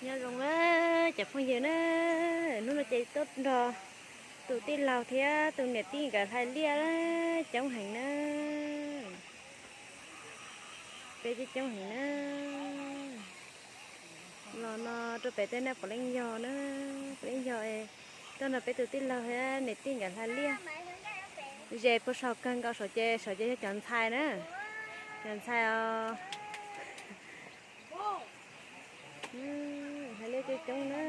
Nyob zoo na cov phooj ywg na, hnub no ces tuaj nrog tus tij laug thiab tus niam tij nkawd hlais liaj coob heev na. Peb coob coob heev na. Los no rau pem tej na puav leej yog na, puav leej yog es tuaj nrog peb tus tij laug thiab niam tij nkawd hlais liaj. Zes puag saum kawg nkaus saum ces, saum ces yog cov ntxhais na, cov ntxhais os. Hlais liaj coob coob na.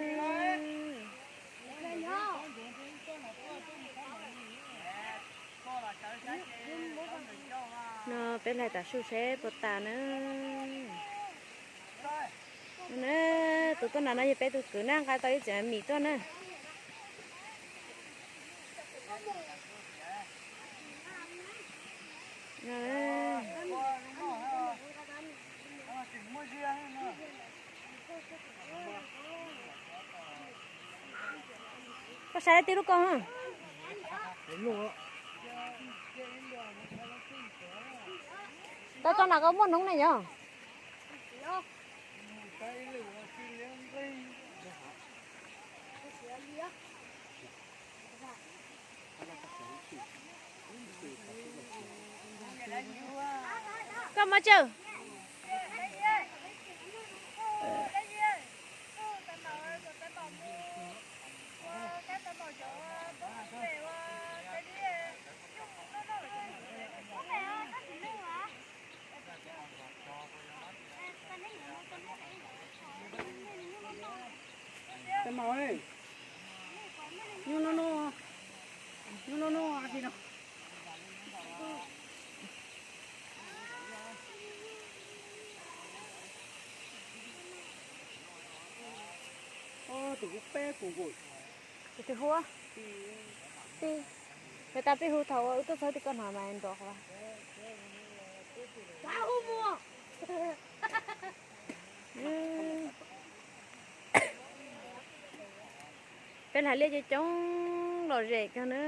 No peb hlais tav su seb puas tas na. Na, tus tuaj na no yog peb tus kwv na, nqa tau ib txiv mis tuaj na. Koj saib tib lub koj. Tau tso na, koj muaj noob ne yog. Koj muab tsawg. Tes maum, nyuj noj noj, nyuj noj noj li no. Tus hu peb kuv nkaus. Tus twg hu? Peb. Peb tas peb hu thaum wb tuaj txog tim koj hnov mas nrov qhov. Peb hlais liaj coob coob lom zem kawg na.